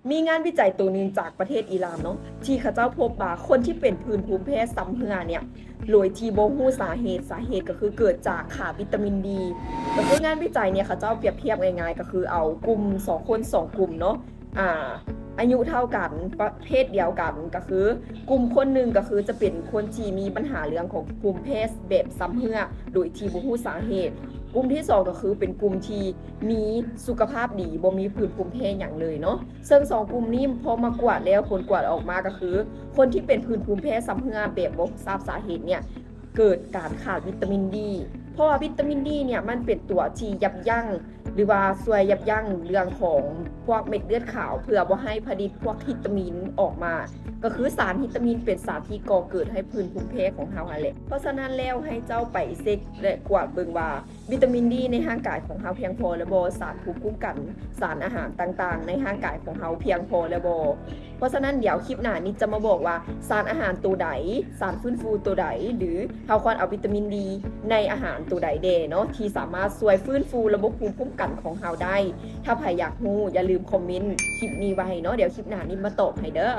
ມີງານວິໄຈໂຕໜຶ່ງຈາກປະເທດອີຣານເນາະ ທີ່ເຂົາເຈົ້າພົບວ່າຄົນທີ່ເປັນຜື່ນພູມແພ້ຊຳເຮື້ອເນ່ຍ ໂດຍທີ່ບໍ່ຮູ້ສາເຫດ, ສາເຫດກໍຄືເກີດຈາກຂາດວິຕາມິນດີ. ກໍຄືງານວິໄຈເນ່ຍ ເຂົາເຈົ້າປຽບທຽບງ່າຍໆ ກໍຄືເອົາກຸ່ມສອງຄົນສອງກຸ່ມເນາະ ອາ ອາຍຸເທົ່າກັນ ປະເພດດຽວກັນ ກໍຄືກຸ່ມຄົນໜຶ່ງກໍຄືຈະເປັນຄົນທີ່ມີບັນຫາເລື່ອງຂອງພູມແພ້ແບບຊຳເຮື້ອ ໂດຍທີ່ບໍ່ຮູ້ສາເຫດ. ກຸ່ມທີສອງກໍຄືເປັນກຸ່ມທີ່ມີສຸຂະພາບດີ ບໍ່ມີຜື່ນພູມແພ້ຫຍັງເລີຍເນາະ. ເຊິ່ງສອງກຸ່ມນີ້ພໍມາກວດແລ້ວ ຜົນກວດອອກມາກໍຄື ຄົນທີ່ເປັນຜື່ນພູມແພ້ຊຳເຮື້ອແບບບໍ່ຊາບສາເຫດເນ່ຍ ເກີດການຂາດວິຕາມິນດີ ເພາະວ່າວິຕາມິນດີເນ່ຍ ມັນເປັນຕົວທີ່ຢັບຢັ້ງ ຫຼືວ່າຊ່ວຍຢັບຢັ້ງເລື່ອງຂອງພວກເມັດເລືອດຂາວ ເພື່ອບໍ່ໃຫ້ຜະລິດພວກຮີຕາມິນອອກມາ ກໍຄືສານຮີຕາມິນເປັນສານທີ່ກໍ່ເກີດໃຫ້ຜື່ນພູມແພ້ຂອງເຮົາຫັ້ນແຫຼະ. ເພາະສະນັ້ນແລ້ວ ໃຫ້ເຈົ້າໄປເຊັກ ແລະ ກວດເບິ່ງວ່າ ວິຕາມິນດີໃນຮ່າງກາຍຂອງເຮົາພຽງພໍແລ້ວບໍ່, ສານພູມຄຸ້ມກັນ, ສານອາຫານຕ່າງໆໃນຮ່າງກາຍຂອງເຮົາພຽງພໍແລ້ວບໍ່. ເພາະສະນັ້ນ ດຽວຄລິບໜ້ານິດຈະມາບອກວ່າ ສານອາຫານໂຕໃດ, ສານຟື້ນຟູໂຕໃດ ຫຼື ເຮົາຄວນເອົາວິຕາມິນດີໃນອາຫານໂຕໃດແດ່ເນາະ ທີ່ສາມາດຊ່ວຍຟື້ນຟູລະບົບພູມຄຸ້ມກັນຂອງເຮົາໄດ້. ຖ້າໃຜຢາກຮູ້ ຢ່າລືມຄອມເມັນຄລິບນີ້ໄວ້ເນາະ, ດຽວຄລິບໜ້ານິດມາຕອບໃຫ້ເດີ້.